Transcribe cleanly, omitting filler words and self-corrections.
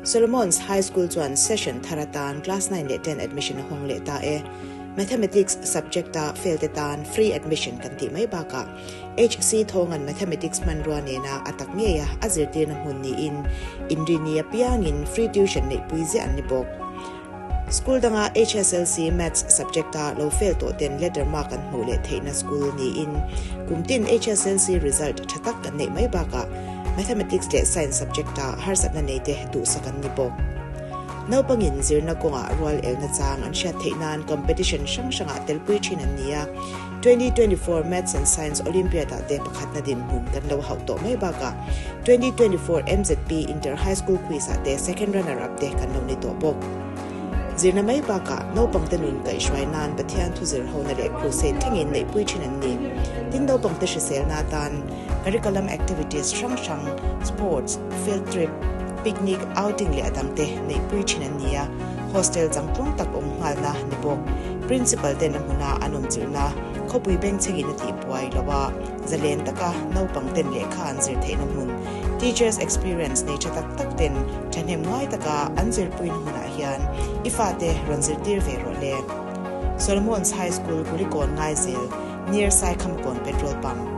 Solomon's High School chuan session thar atan class 9 leh 10 admission a hawng leh ta e. Mathematics subject-a fail te tan free admission kan tih mai bakah HC Thawnga'n Mathematics hmanrua nena a tak ngeia a zirtirna hmun niin inrini apiangin free tuition neihpui ziah an ni bawk. School danga HSLC Maths subject-a lo fail tawh ten letter mark an hmuh leh theihna school niin kum tin HSLC result tha tak kan neih mai bakah Mathematics leh Science subject-a harsatna neite duhsak an ni bawk. Naupangin zirna kawngah rual elna chang an hriat theih nan competition hrang hrangah telpui thin an ni a, 2024 Maths and Science Olympiad-ah te pakhatna dinhmun kan lo hauh tawh mai bakah 2024 MZP Inter High School Quiz-ah te second runner-up te kan lo ni tawh bawk. Zirna mai bakah naupangte nun kaihhruai nan Pathian thu zir hona leh crusade thlengin neihpui thin an ni. Tin naupangte hriselna atan curriculum activities hrang hrang, sports, field trip, picnic, outing leh a dangte neihpui thin an ni a, hostel changtlung tak awm nghalna ni bawk. Principal ten a hmuna an awm chilhna khawpui bengchhengin a tihbuai lo a, zalen taka naupangten lehkha an zir theihna hmun, teachers experience nei tha tak tak ten thahnem ngai taka an zirpuina hmunah hian i fate rawn zirtir ve rawh le. Solomon's High School Kulikawn Ngaizel, near Saikhamkawn Petrol Pump.